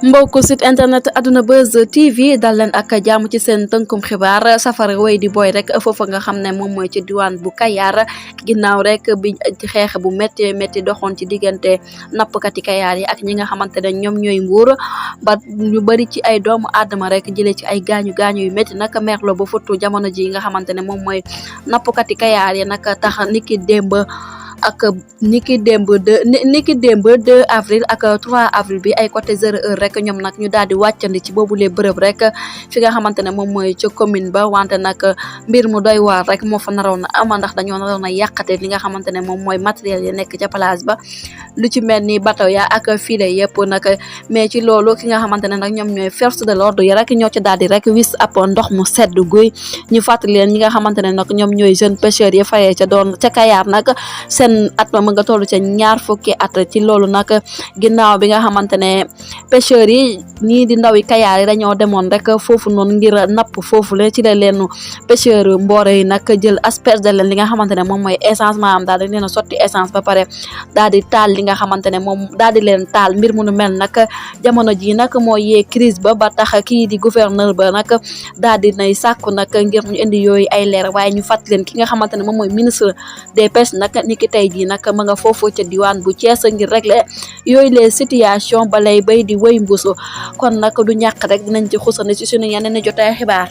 mbokku site internet Adouna Buzz TV dal leen ak jàmm ci seen tënkum xibaar safara way di boy rek foofa nga xam ne moom mooy ci diwaan bu Kayar ginnaaw rek bi xeex bu métti doxoon ci diggante nappkati Kayar yi ak ñi nga xamante ne ñoom ñooy nguur ba ñu bëri ci ay doomu aadama rek jëlee ci ay gaañu yu métti nag merlo ba futtu jamono ji nga xamante ne moom mooy nappkati Kayar yi nag tax niki démb 2 avril ak 3 avril bi ay côté 0 heure rek ñoom nag ñu daal di wàccandi ci boobule bërëb rek fi nga xamante ne moom mooy ca commune ba wante nag mbir mu doy waar rek moo fa naroon na ama ndax dañoo naroon a yàqate li nga xamante ne moom mooy matériel yi nekk ca place ba lu ci mel ni bateau ya ak filet yëpp nag mais ci loolu ki nga xamante ne nag ñoom ñooy force de l'ordre yi rek ñoo ci daal di rek wis ab ndox mu sedd guy ñu fàttali leen ñi nga xamante ne nag ñoom ñooy jeune pêcheurs yi fayee ca Kayar nag seen at ma nga toll ca 20 fukki at ci loolu nag ginnaaw bi nga xamante ne pêcheurs yi ñii di ndaw yi Kayar yi dañoo demoon rek foofu noonu ngir napp foofu la ci la leen pêcheurs mboore yi nag jël asperge leen li nga xamante ne moom mooy essence maanaam daal di leen a sotti essence ba pare daal di taal li nga xamante ne moom daal di leen taal mbir mu nu mel nag jamono ji nag moo yee crise ba tax kii di gouverneur ba nag daal di nay sàkku nag ngir ñu indi yooyu ay leer waaye ñu fàttali leen ki nga xamante ne moom mooy ministre des pêches nag ni ki tey jii nag ma nga foofu ca diwaan bu Thiès ngir régler yooyu les situation balay bay di wéy mbuusu kon nag du ñàkk rek dinañ ci xusane ci suñu yeneen jotaay xibaar